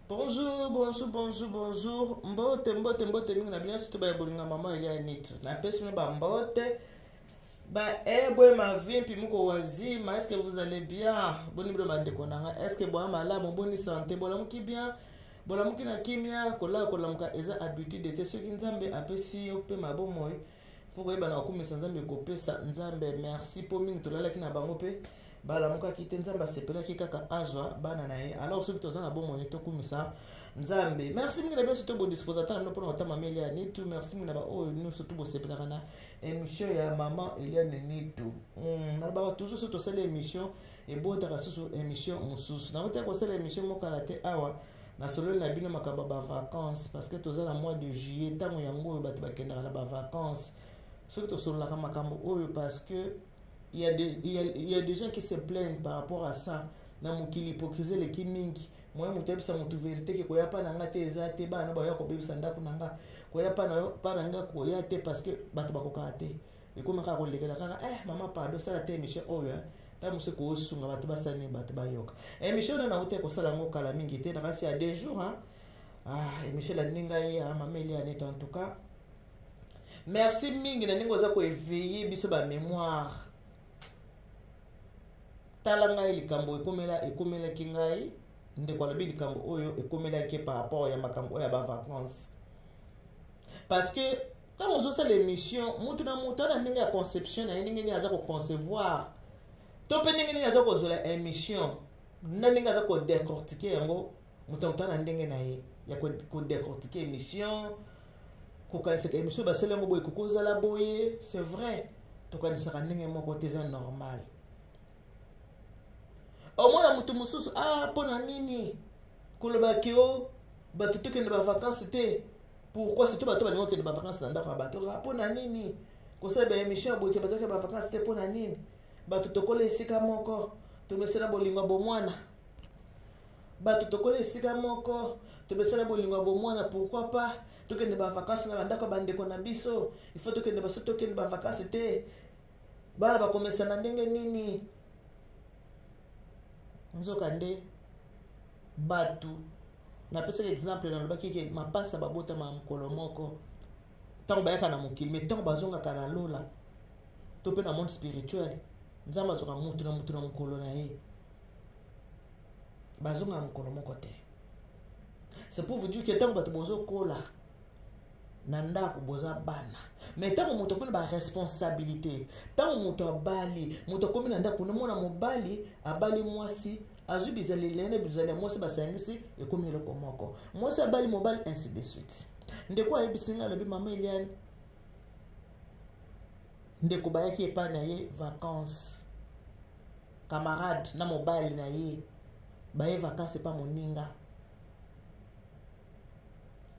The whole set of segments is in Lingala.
Bonjour, bonjour, bonjour, bonjour. Mbote, mbote, mbote mingi na bino surtout ba bolinga maman Elia Nitu. Na pesi bino ba mbote. Ba ebwe ma vimpi muko wazima, est-ce que vous allez bien? Boni bino bandeko na nga, est-ce que boa malamu, boni santé, bolamuki bien? Bolamuki na kimia, kolala kolamuka eza habitude te soki Nzambe apesi yo pe mabomoi. Faut koyeba na kokumisa Nzambe kopesa Nzambe merci po mingi tolalaki na bango pe balamukaki te Nzambe asepelaki kaka azwa bana na ye. Alors soki toza na bomoi tokumisa Nzambe. Merci mingi na bino surtout bodisposa na bino mpona kotama mama Eliane Nitu. Merci mingi na baoyo nyonso tu bosepelaka na émission ya mama Eliane Nitu. Nalobaka toujours soki tosali émission ebotaka susu émission mosusu. Nauti kosala émission mokala te awa nasololi na bino makambo ya bavacances parce que toza na mois de juillet, ntango yango oyo bato bakendaka na bavacances. Soki tosololaka makambo oyo parce que il y a des gens qui se plaignent par rapport à ça. Na mokili hypocrisie eleki mingi. Moye moto ayebisa moto vérité ke koya mpa na nga te eza te, bana baya kobebisa ndako na nga, koya mpa na nga koya te parce que bato bakokaka te. Ekomi kaka kolekela kaka mama pardon, sala te émission oyo ntango mosusu kosunga bato basani bato bayoka émission oyo. Nauti kosala yango kala mingi te, na kasi ya 2 jours hein? Ah, émission elandi ngai ya mama Eliane. En tout cas merci mingi na ndenge oza koéveiller biso bamémoire. Tala ngai likambo ekomela ekomelaki ngai. Ndeko alobi likambo oyo ekomelaki par rapport ya makambo oyo ya bavacances, parce que ntango ozosala émission, mutu na mutu ana ndenge ya conception na ye, ndenge nini aza koconcevoir to mpe ndenge nini aza kozwela émission na ndenge aza kodécortiquer yango. Moto na moto ana ndenge na ye ya kodécortiquer émission, kokanisaka émission basali yango boye, kokozala boye. C'est vrai, tokanisaka ndenge moko te, eza normal. Omona moto mosusu, ah, mpo na nini kolobaki o bato tokende bavacances te? Pourquoi? Surtout bato balingi kokende bavacances na ndako ya bato. Mpo na nini kosala baémission ya boye? Bato okende bavacances te, mpo na nini? Bato tokola esika moko, tomesana bolingo ya bomwana. Bato tokola esika moko, tomesana bolingo ya bomwana, pourquoi pas tokende bavacances na bandako ya bandeko na biso? Il faut tokende baso, tokende bavacances te, bana bakomesana ndenge nini? Nzoka nde bato napesaki exemple, nalobaki ke mapasa babotama mokolo moko ntango bayaka na mokili, mais ntango bazongaka na lola to mpe na monde spirituel, Nzambe azwaka mutu na mutu na mokolo na ye, bazongaka mokolo moko te. C'est pour vous dire que ntango bato bozokola na ndako, boza bana, mais ntango moto akomi na baresponsabilité, ntango moto abali, moto akomi na ndako, nomona mobali abali mwasi, azwi bizaleli na ye na bizaleli ya mwasi, basangisi, ekomi eloko moko. Mwasi abali mobali, ainsi de suite. Ndeko ayebisi ngai, alobi: "Mama Eliane, ndeko bayaki epai na ye vacance, camarade na mobali na ye baye vacance epa moninga."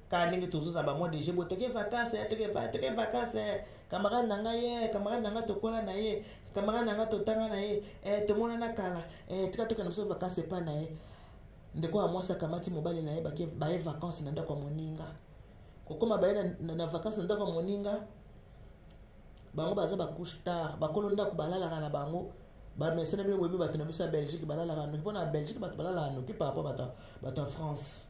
Kaka ndenge tozozala bamois de juillet boye, toke vacance, toke vacance, camarade na ngai ye, camarade na ngai tokola na ye, camarade na ngai totanga na ye, tomonana kala, tika tokende biso vacance epai na ye. Ndeko ya mwasi akamati mobali na ye, baye vacance na ndako ya moninga. Kokóma baye na vacance na ndako ya moninga, bango baza bacouche tard, bakolo ndako balalaka na bango. Bamesana bino boyebi bato na biso ya Belgique balalaka noki. Mpo na Belgique bato balalaka noki par rapport bato ya France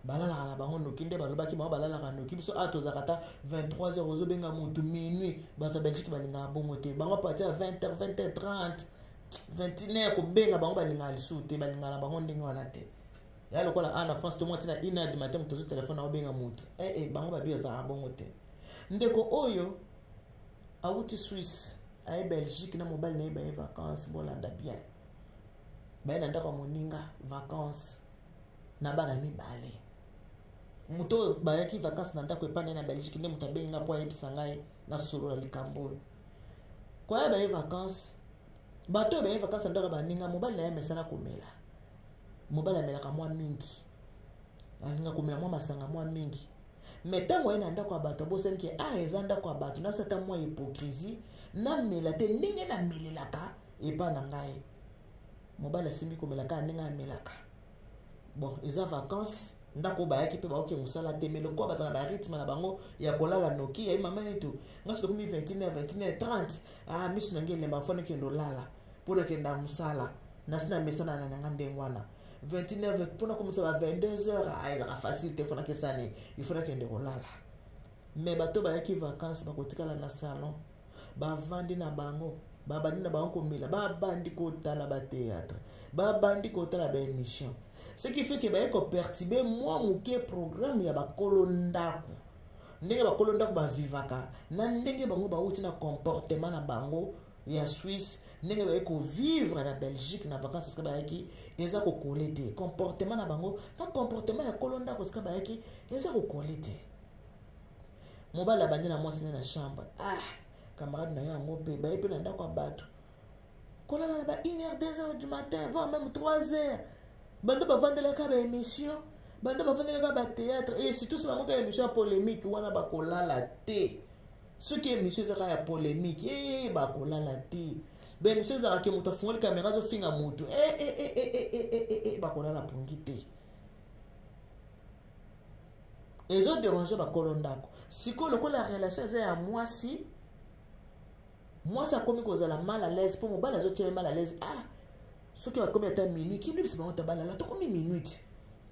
balalaka na bango noki. Nde balobaki bango balalaka noki. Biso awa tozalaka ata 23 heures ozobenga motu minuit. Bato ya Belgique balingaka bongo te. Bango partir ya 20 heures, 20 heures 30, 21 heures, kobenga bango balingaka lisusu te, balingaka na bango ndenge wana te. Ya lokola awa na France, tomwa ntina 1 heure du matin moto azwi telefone aobenga motu. Bango babi ezalaka bongo te. Ndeko oyo awuti Suisse, aye Belgique na mobali na ye, baye vacance. Bolanda bien, baye na ndako ya moninga vacance na bana mibale. Moto oyo bayaki vacance na ndako epai na ye na Belgique nde moto abengi nga mpo ayebisa ngai nasolola likambo oyo. Koya baye vacance, bato oyo baye vacance na ndako ya baninga, mobali na ye amesana komela. Mobali amelaka mwa mingi, alinga komela mwa masanga mwa mingi. Mais ntango aye na ndako ya bato, abosani ke ah, eza ndako ya bato, nasata mwa hypocrisie, namela te ndenge namelelaka epa na ngai. Mobali asimbi komela kaka ndenge amelaka. Bon, eza vacance, ndako oyo bayaki mpe baoke mosala te, mais lokola bazalaka na rythme na bango ya kolala noki, yayi mama netu nga so tokomi 21h, 21h30, ah, miso na ngai elemba, faut nakende olala mpo nakenda mosala. Nasi na mesana na nanga ndenge wana. 21h mpona komisa ba 22h, ah, ezalaka facile te. Fonaki esani, ifo nakende kolala. Mais bato bayaki vacances bakotikala na salon, bavandi na bango, babandi na bango komela, babandi kotala bathéâtre, babandi kotala baémission, ce qui fait que baye koperturber mwa moke programme ya bakolo ndako. Ndenge bakolo ndako bavivaka na ndenge bango bauti na comportement na bango ya Suisse, ndenge baye kovivre na Belgique na vacances esika bayaki, eza kocoller te. Comportement na bango na comportement ya kolo ndako esika bayaki eza kocoller te. Mobali abandi na mwasi ne na chambre. Ah, camarade na yo yango mpe baye mpe na ndako ya bato kolala na ba 1 heure, 2 heures du matin, voire même 3 heures. Bando bavandelaka baémission, bando bavandelaka bathéâtre, et surtout so bango ka émission ya polémique wana, bakolala te. Soki émission ezaka ya polémique, e bakolala te. Baémission ezalaka moto afungoli caméra, azofinga moto, bakolala pongi te. Ezodéranger bakolo ndako. Sikoyo, lokola relation eza ya mwasi, mwasi akomi kozala mal à l'aise mpo mobali azotia ye mal à l'aise. Ah, soki bakomi ata minuit, kino yebisa bango ta balala, tokomi minuit.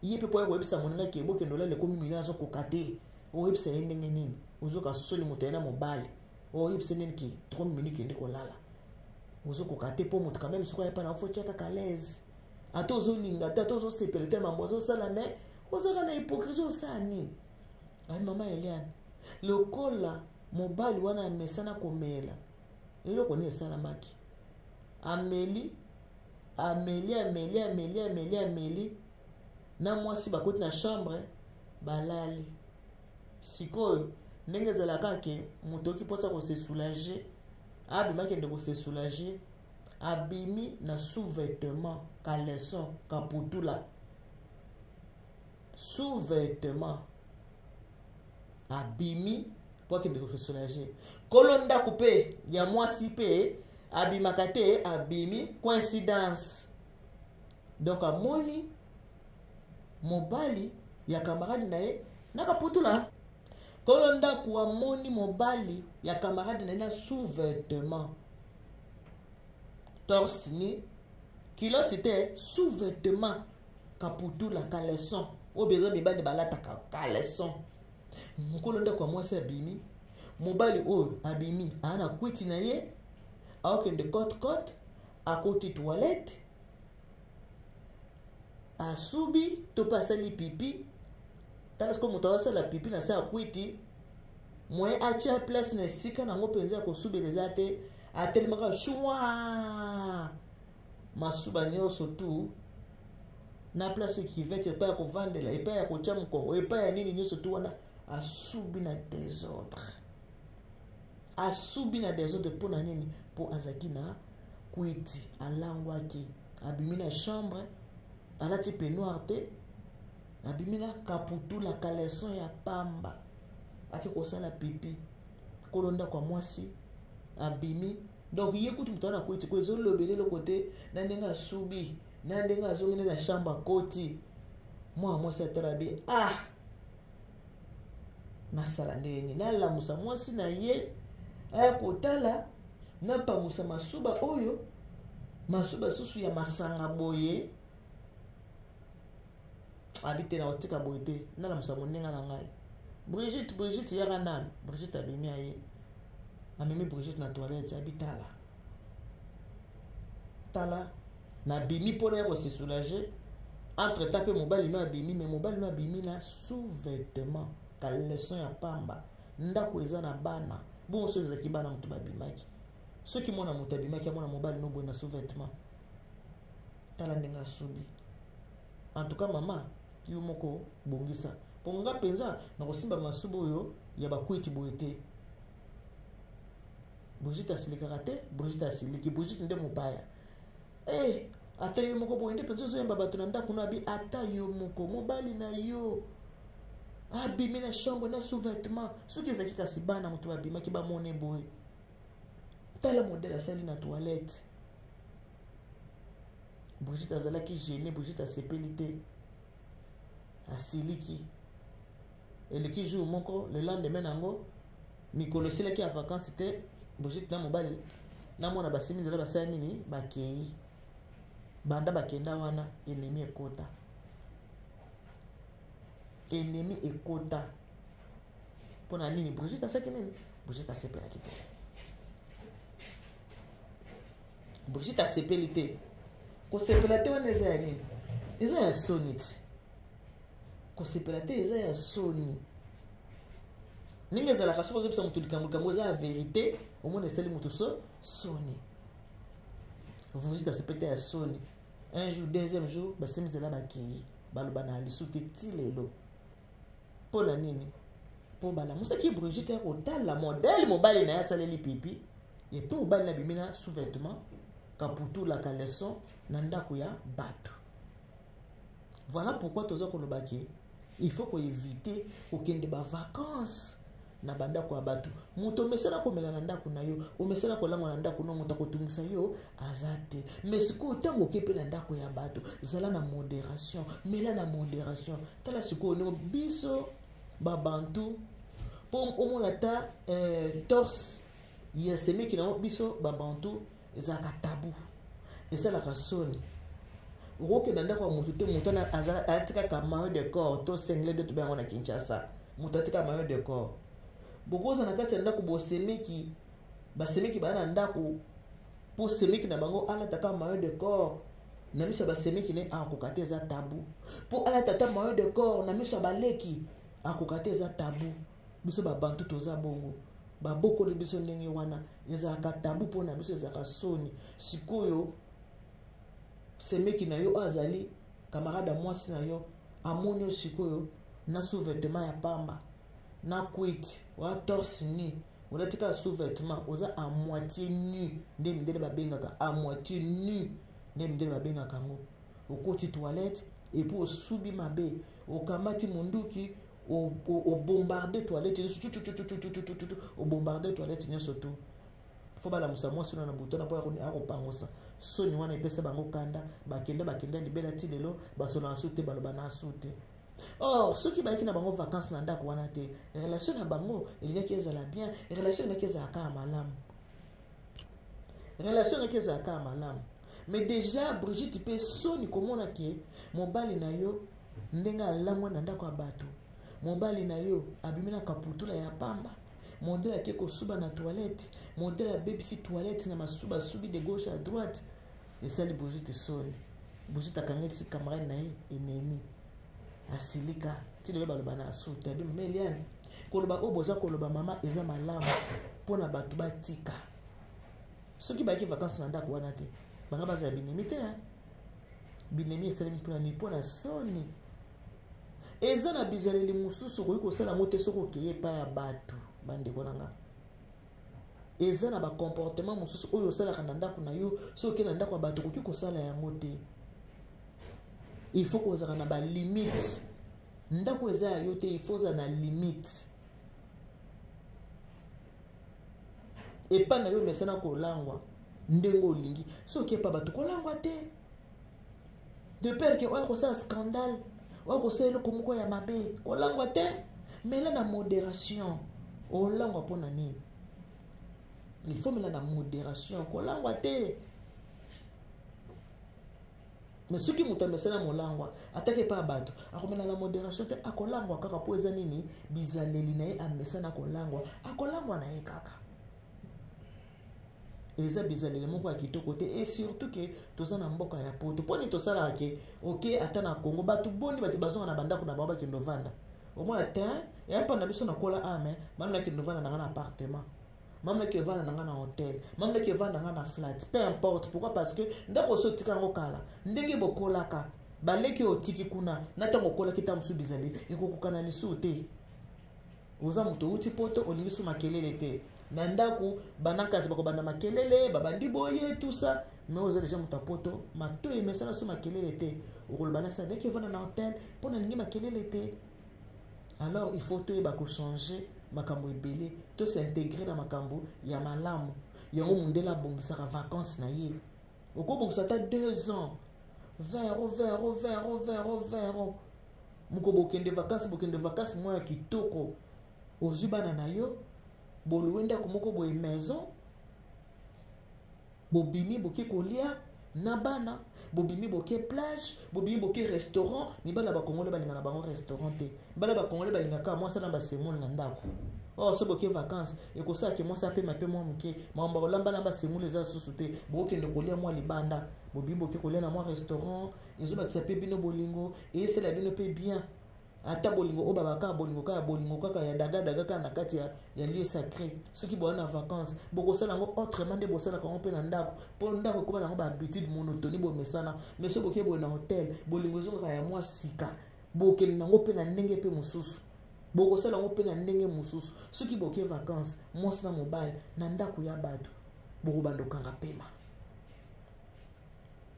Ye mpe po ya koyebisa moninga ke bokende olala, ekomi minuit, azokoka te. Oyebisa ye ndenge nini? Ozoka soni, moto aye na mobali, oyebisa nini ke tokomi minuit, kende kolala? Ozokoka te mpo moto quand même soki ayepa na faut tia kaka l'aise. Ata ozolinga te, ata ozosepela te na mambo azosala, mais ozaka na hypocrisie. Osala nini? Ayi, mama Eliane, lokola mobali wana amesana komela, eloko nini esalamaki? Ameli, ameli, ameli, ameli, ameli, ameli na mwasi, bakoti na chambre, balali. Sikoyo, ndenge ezalaka ke moto oki mposa kose soulager, abima, akende kose soulager, abimi na sous-vêtement, caleçon, kaputula, sous-vêtement, abimi mpo akende kose soulager. Kolo ndako mpe ya mwasi mpe abimaka te, abimi. Coïncidence, donc amoni mobali ya camarade na ye na kaputula. Kolo ndako amoni mobali ya camarade na ye na sous-vêtement, torse nu, culotte te, sous-vêtement, kaputula, caleçon oyo beza mibali balataka, caleçon. Mokolo ndako ya mwasi abimi, mobali oyo abimi, aa na kwiti na ye, aokende cote cote, akoti toilette, asubi to mpe asali pipi. Tala sikoyo, moto azosala pipi na se ya kwiti, moyen atia place na esika nango mpenza ya kosubela eza te. Atelemaka shwa, masuba nyonso tu na place cuvette, epai ya kovandela, epai ya kotia mokongo, epai ya nini, nyonso tu wana. Asubi na désordre, asubi na désordre. Mpo na nini? Mpo azalaki na kwiti, alangwaki, abimi na chambre, alati peignoir te, abimi na kaputula, caleçon ya pamba, ake kosala pipi. Kolo ndako ya mwasi abimi, donc ye kutu moto wana kwiti ko ezolobela eloko te na ndenge asubi, na ndenge azongi nde na chambre, akoti. Mwana mwasi atala be: "Ah, nasala ndenge nini? Nalamusa mwasi na ye aya kotala, napangusa masuba oyo, masuba susu ya masanga boye." Abi te, na kotika boye te, nalamusa moninga na ngai Brigitte. "Brigitte, yaka nanu." Brigitte abimi, aye, amemi Brigitte na toilette. Abi: "Tala, tala, nabimi mpona ya kose soulager. Entre temps mpe mobali no abimi, mais mobali no abimi na sous-vêtement, caleçon ya pamba. Ndako eza na bana. Bongo soki ezalaki bana moto babimaki, soki mwana moto abimaki, amona mobali no boye na sous-vêtement, tala ndenge asubi. En tout cas, mama, yo moko bongisa, mpo nga mpenza nakosimba masuba oyo ya bakwiti boye te." Brigitte asilikaka te, Brigitte asiliki. Brigitte nde mopaya. Hey, ata yo moko boye nde mpenza ozoyemba bato na ndako no. Abi: "Ata yo moko, mobali na yo abimi na chambre na sous-vêtement. Soki ezalaki kasi bana moto babimaki, bamone boye, tala modèle asali na toilette." Brigitte azalaki gêné, Brigitte asepeli te, asiliki. Eleki jour moko, le lendemain nango, mikolo esilaki ya vacances te, Brigitte na mobali na mwana basimi nzela, basala nini? Bakei. Banda bakenda wana, ennemi ekota, ennemi ekota. Mpo na nini? Brigitte asaki nini? Brigitte asepelaki te. Brigitte asepeli te. Kosepela te wana eza ya nini? Eza ya soni ti. Kosepela te eza ya soni. Ndenge ezalaka, soki ozobisa moto likambo, likambo eza ya verité, omona esali moto so soni. Brigitte asepeli te, ya soni. Un jour, deuxième jour, basemi nzela, bakei, baloba na lisu te ti lelo. Mpo na nini? Mpo balamusaki Brigitte ya kotala modèle mobali na ye asaleli pipi. Et puis mobali na bimi na sous-vêtement, kaputula, caleçon na ndako ya bato. Voilà pourquoi toza koloba ke il faut koéviter kokende bavacances na bandako ya bato. Moto omesana komela na ndako na yo, omesana kolangwa na ndako no, moto akotungisa yo aza te. Mais sikoyo, ntango oke mpe na ndako ya bato, zala na modération, mela na modération. Tala sikoyo ndenge biso babantu, mpo omona ata torse ya semeki nango, biso babantu ezalaka tabu, esalaka soni. Okokenda ndako ya motu te, moto wana atikaka maillot de corps to singlet nde tobe yango na Kinshasa. Moto atika maillot de corps, bokoza na kati ya ndako, bosemeki, basemeki baya na ndako, mpo semeki na bango alataka maillot de corps na miso ya basemeki ne, akoka te, eza tabu. Mpo alata ata maillot de corps na miso ya baleki, akoka te, eza tabu. Biso babantu toza bongo, babokoli biso ndenge wana, ezalaka tabu mpo na biso, ezalaka soni. Sikoyo semeki na yo oyo azali camarade ya mwasi na yo amoni yo sikoyo na sous-vêtement ya pamba, na cuite wa torse nu, olati kaka sous-vêtement, oza à moitié nu, nde mindele babengaka à moitié nu, nde mindele babengaka yango. Okoti toilette et puis osubi mabe, okamati monduki, obombarde toilette nyonso, obombarde toilette nyonso tu. Faut balamusa mwasi na butu na mpo akopangosa. Soni wana epesa bango kanda, bakenda, bakenda libela. Ti lelo basolaka su te, baloba na su te. Or soki bayaki na bango vacance na ndako wana te, relation na bango elingaki ezala bien, relation elingaki ezala kaka malamu, relation elingaki ezala kaka malamu. Mais déjà Brigitte mpe soni komona ke mobali na yo ndenge alangwa na ndako ya bato, mobali na yo abimi na kaputula ya pamba, modèle ake kosuba na toilette, modèle abebisi toilette na masuba, asubi de gauche à droite. Esali Brigitte soni. Brigitte akangisi camarade na ye ennemi, asilika ti lelo, baloba na asuta. Abi mama Eliane, koloba oyo boza koloba, mama, eza malamu mpona bato batika. Soki bayaki vacance na ndako wana te, banga bazala binemi te. Binemi esalemi mpona nini? Mpona soni. Eza na bizaleli mosusu okoki kosala yango te soki okeye epai ya bato. Bandeko na nga, eza na bacomportement mosusu oyo osalaka na ndako na yo, soki okei na ndako ya bato, okoki kosala yango te. Il faut kozala na balimite. Ndako eza ya yo te, il faut ozala na limite. Epai na yo omesana kolangwa ndenge olingi, soki epa bato, kolangwa te, de peur ke oyo kosala scandale, oyo kosala eloko moko ya mabe. Kolangwa te, mela na modération. Olangwa mpona nini? Il faut mela na modération, kolangwa te. Mais soki moto amesana molangwa, ataki epai ya bato, akomela na modération te, akolangwa kaka. Mpo eza nini? Bizaleli na ye, amesana kolangwa, akolangwa na ye kaka. Eza bizaleli moko ya kitoko te. Et surtout ke toza na mboka ya Poto. Mpo nini tosalaka ke oke ata na Congo, bato boni bato bazonga na bandako na bango, bakende ovanda? Omona te, eya mpa na biso nakola ame mami, nakende ovanda na nga na appartement, mami naki evanda na nga na hotel, mami naki evanda na nga na flat, peu importe. Pourquoi? Parce que ndako osi otika yango kala. Ndenge bokolaka, baleki oyo otiki kuna na ntango okolaki, ntango mosusu bizali ekokokana lisusu te. Oza moto outi Poto, olingi su makelele te na ndako. Banakasi bakobanda makelele, babandi boye, tout ça. Mais oza déjà moto ya Poto, matoi emesana so makelele te. Okoloba nasi aleki evanda na hotel mpo nalingi makelele te. Alors il faut toyeba kochanger makambo ebele, tos'intégrer na makambo ya malamu. Yango mondele abongisaka vacance na ye, okobongisa ata 2 ans, 20 euro, 20 euro, 20 euro, 20 euro, 20 euro moko, bokende vacance, bokende vacance moko ya kitoko. Ozwi bana na yo, boluwe ndako moko boye, maison, bobimi, boke kolia. Na bana, bobimi boke plage, bobimi boke restaurant. Mibala bakongole balinga na bango restaurant te. Mibala bakongole balingaka mwasi na basemule na ndako. Or so boke vacances, ekosala ke mwasi apema pe mwa moke, makambo ya kolamba-lamba semule eza susu te. Bokende kolia mwa libanda, bobimi boke kolia na mwa restaurant, ezobakisa pe bino bolingo, esala bino pe bien. Ata bolingo oyo babaka bolingo kaka bolingo kaka ya daga daga kaka na kati ya lieu sacré. Soki boya na vacances, bokosala yango autrement nde bosalaka yango mpe na ndako, mpo ndako ekoma nango ba habitude monotonie bomesana. Mais soki boke boye na hotel, bolingo ezongaka ya mwa sika, bokende nango mpe na ndenge mpe mosusu, bokosala yango mpe na ndenge mosusu. Soki boke vacances, mwasi na mobali na ndako ya bato, bokobanda kokanga pema.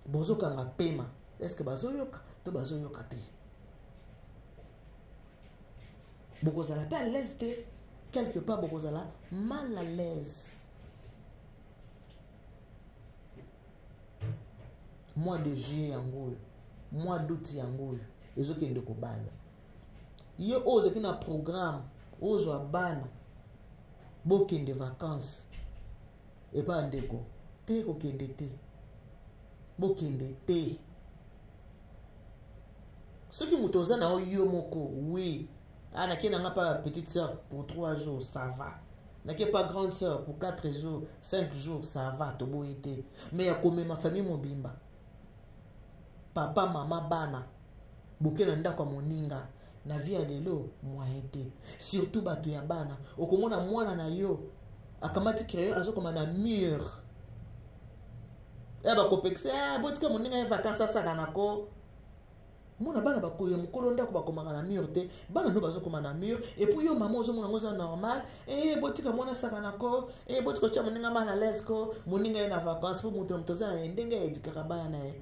Bozokanga pema, est-ce que bazoyoka to bazoyoka te? Bokozala pe à l'aise te, quelque part bokozala mal à l'aise. Mois de juillet yango oyo, mois d'août yango oyo, ezokende kobanda. Ye oyo ozalaki na programme ozwa bana bokende vacances epa ndeko te, kokende te, bokende te. Soki moto oza na yo moko, oui, ah, nake nanga pa petite sœur pour 3 jours, ça va. Nake pa grande sœur pour 4 jours, 5 jours, ça va, toboyi te. Mais ya komema famille mobimba, papa, mama, bana, boke na ndako ya moninga, na vie ya lelo moyen te. Surtout bato ya bana, okomona mwana na yo akamati crayon azokoma na mur. Ya bakopekisa, ah, botika moninga ye vacances asaka nako. Mona bana bakoya mokolo ndako bakomaka na mur te, bana ndo bazokoma na mur. Et puis yo mama ozomona ngo eza normal, eh, botika mwana asaka nako, eh, botika kotia moninga mal à l'aise ko, moninga ye na vacances, po moto na moto aza na ye ndenge ayedikaka bana na ye.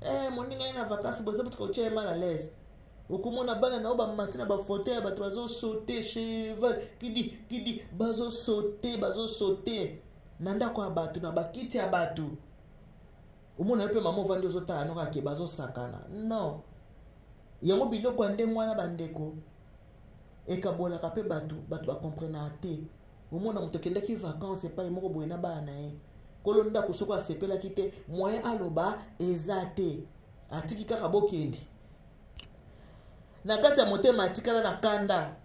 Eh, moninga ye na vacances, boza botika kotia ye mal à l'aise. Okomona bana na yo bamati na bafauteuil ya bato bazosaute cheval, kidi kidi, bazosaute, bazosaute na ndako ya bato, na bakiti ya bato. Omona yo mpe mama ovandi ozotala noka ke bazosakana. Non, yango biloko ya ndenge wana bandeko ekabolaka mpe bato, bato bakomprenaka te. Omona moto akendaki vacances epai moko boye na bana na ye, kolo ndako soko asepelaki te, moyen aloba eza te, atiki kaka bokende. Na kati ya motema atikala na kanda,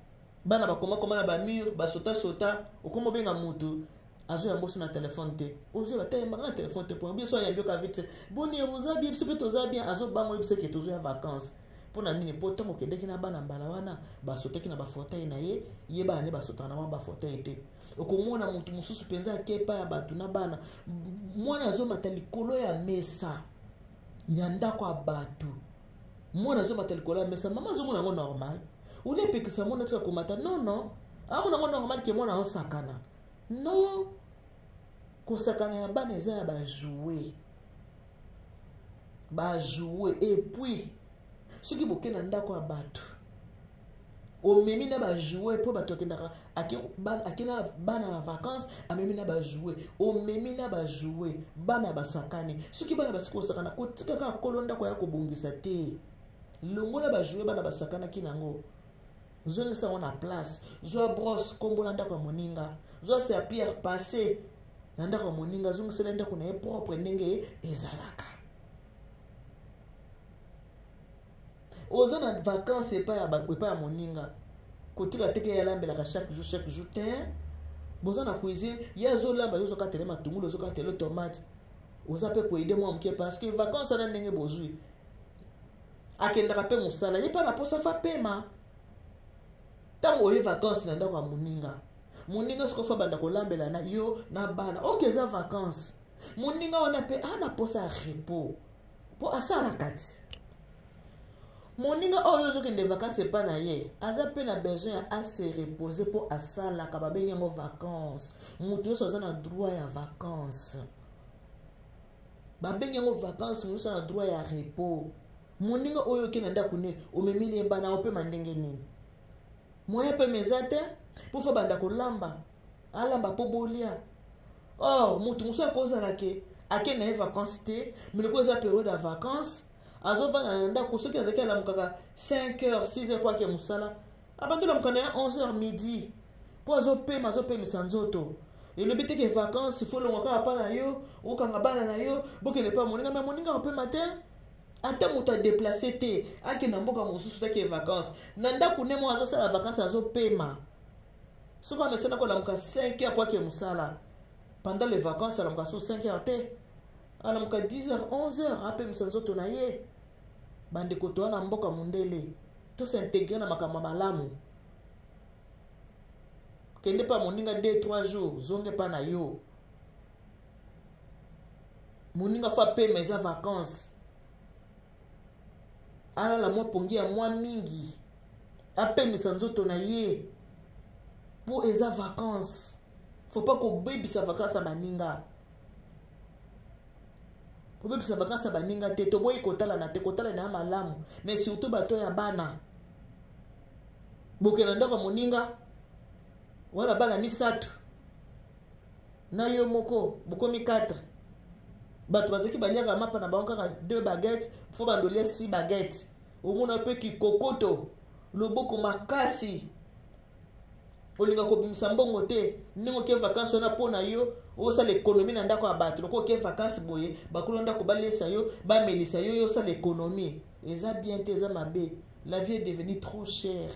bana bakomakoma na ba mur, basota-sota. Okoma obenga motu azoyamba oso na telefone te, ozoyeba te ayambanga na telefone te, po biso ayambi oka vite te, boni oza bien, biso mpe toza bien, azobanga oyebisa ke tozoya vacances. Mpo na nini? Mpo ntango okendeki na bana mbala wana basotaki na bafauteuil na ye, ye bana nde basotaka na bango bafauteuil te. Okomona motu mosusu mpenza ake epai ya bato na bana, mwana azomata likolo ya mesa ya ndako ya bato, mwana azomata likolo ya mesa, mama azomona yango normal, olie epekisa mwana atika komata. Non, non, amona yango normal ke mwana azosakana. Non, kosakana ya bana eza ya bajoue, bajoue. Et puis soki boke na ndako ya bato, omemi na bajoue, mpo bato akendaka ake na bana na vacances, amemi na bajoue, omemi na bajoue, bana basakani. Soki bana basiki kosakana, kotika kaka kolo ndako ya kobongisa te, longola bajoue bana basakanaki nango, zongisa yango na place, zwa brosse kombo na ndako ya moninga, zwa serpillère passé na ndako ya moninga, zongisela ndako na ye propre ndenge ezalaka. Oza na vacances epai ya epai ya moninga, kotika teke ye alambelaka chaque jour, chaque jour te. Boza na cuisine, ye azolamba, yo ozokatela matungulu, ozokatela tomate, oza mpe koyede mwa moke, parce que vacances wana ndenge bozwi, akendaka mpe mosala, ye mpe na posa fa pema. Ntango oye vacances na ndako ya moninga, moninga sikoyo fa banda kolambela na yo na bana, oke eza vacances, moninga wana mpe ana posa ya repos mpo asalaka ti. Moninga oyo ozokende vacances epa na ye aza mpe na besoin ya ase reposer mpo asalaka, babengi yango vacances. Moto nyonso aza na droit ya vacances, babengi yango vacances, moto nyonso aza na droit ya repos. Moninga oyo oke na ndako ne omemeli ye bana, opema ndenge nini? Moyen pema eza te mpo fa banda kolamba, alamba mpo bolia. Or moto mosusu akozala ke ake na ye vacances te, mais lokola eza période ya vacances, azovanda na ndako. Soki azalaki alamukaka 5 heures, 6 heures po ake mosala, abandi olamuka na ye 11 heures midi mpo azopema, azopemisa nzoto. Elobi te ke vacances fo longwa kaka pa na yo, okanga bana na yo, bokende pa moninga, mais moninga akopema te. Ata moto adeplace te, akende na mboka mosusu take vacances. Na ndako nde moko azosala vacances, azopema. Soki amesana kolamuka 5 heures po ake mosala, pendant les vacances alamuka so 5 heures te, alamuka 10 heures, 11 heures, apemisa nzoto na ye. Bandeko, toa na mboka mondele, tosintegre na makambo ya malamu. Kende pa moninga 2 3 jours, zonge pa na yo. Moninga fo apema, eza vacances, alala mwa pongi ya mwa mingi, apemisa nzoto na ye mpo eza vacances. Faut pas kobebisa vacances ya baninga, kobebisa vacances ya baninga te. Toboyi kotalana te, kotalana ya malamu, mais surtout bato ya bana. Bokende na ndako ya moninga wana, bana misato na yo moko, bokomi 4. Bato bazalaki baliaka mapa na bango kaka 2 baguette, fo bandolia 6 baguette. Omona mpe kikokoto, loboko makasi, olinga kobimisa mbongo te. Ndenge oke vacances wana mpo na yo osala économie na ndako ya bato, lokola oke vacances boye, bakolo ndako balesa yo, bamelisa yo, yo osala économie. Eza bien te, eza mabe. La vie est devenue trop chère,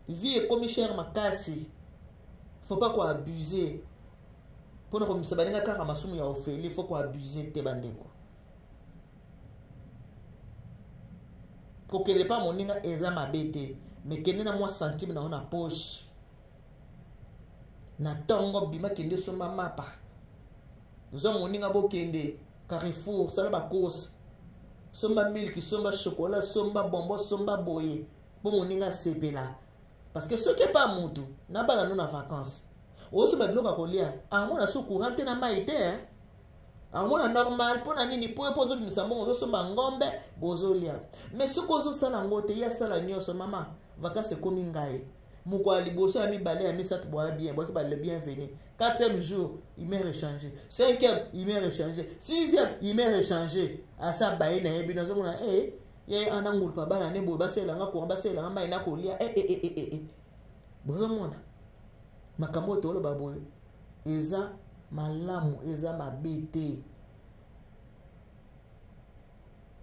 vie ekomi chère makasi. Faut pas koabuser mpona komisa baninga kaka masumu ya ofele. Faut koabuser te, bandeko. Kokende pa moninga eza mabe te, mais kende na mwa centime na yo na poche. Na ntongo bima, kende somba mapa, zwa moninga, bokende Carrefour, sala bacourse, somba milki, somba chocolat, somba bonbon, somba boye mpo moninga asepela. Parce que soki epa mutu na bana no na vacances, osomba biloko ya kolia, amona so courant te na mai te, amona normal. Mpo na nini? Po mpo ozobimisa mbongo, ozosomba ngombe, bozolia. Mais soki ozosala yango te, ye asala nyonso. Mama, vacances ekomi ngai mokolo ya liboso, ya mibale, ya misato, boya bien, boyaki ba le bienvenu. Quatrième jour, humeur échangé. Cinquième, humeur échangé. Sixième, humeur échangé. Asa baye na ye bino, azomona e ye ana ngulupa bana ne boye, basalelanga courant, basalelanga mai na kolia. E e e e e, bozomona makambo oyo toloba boye eza malamu, eza mabe te,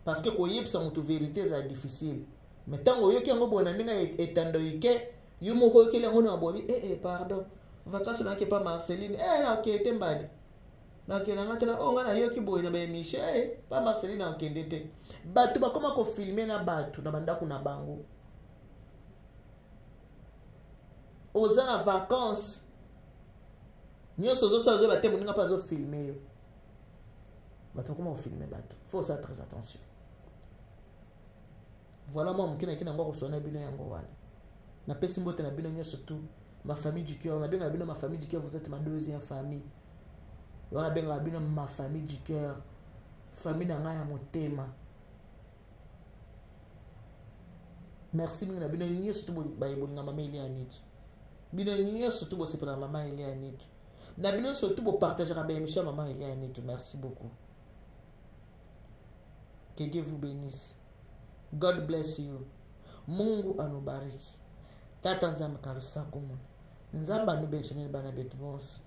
parce que koyebisa moto vérité eza difficile. Mais ntango oyoki yango boye na ndenge etando ike, yo moko oyokeli yango na bobi eh, eh, pardon, vacances nayaki pa Marceline, eh, nakende te, mbadi nakende nga te. Na oyo ngai nayoki boye na baémission, eh, pa Marceline nakende te. Bato bakoma kofilme na bato na bandako na bango. Oza na vacances, nyonso ozosala ozoyeba te, moninga mpe azofilme yo. Bato bakoma kofilme bato, faut osala très attention. Voilà, mwa moke naki nango akosona bino yango wana. Napesi mbote na bino nyonso, tout ma famille du cœur. Nabengaka bino ma famille du cœur, vous êtes ma deuxième famille. Wana nabengaka bino ma famille du cœur, famille na ngai ya motema. Merci mingi na bino nyonso to bolinga mama Elia Nitu, bino nyonso to bosepela na mama Elia Nitu, na bino nyonso to bopartageaka baémission ya mama Elia Nitu. Merci beaucoup, que Dieu vous bénisse. God bless you. Mungu anubariki. Tata Nzambe kalusaku muna. Nzambe anubeshenele bana betu bonso.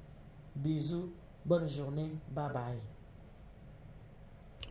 Bisous, bonne journée, bye bye.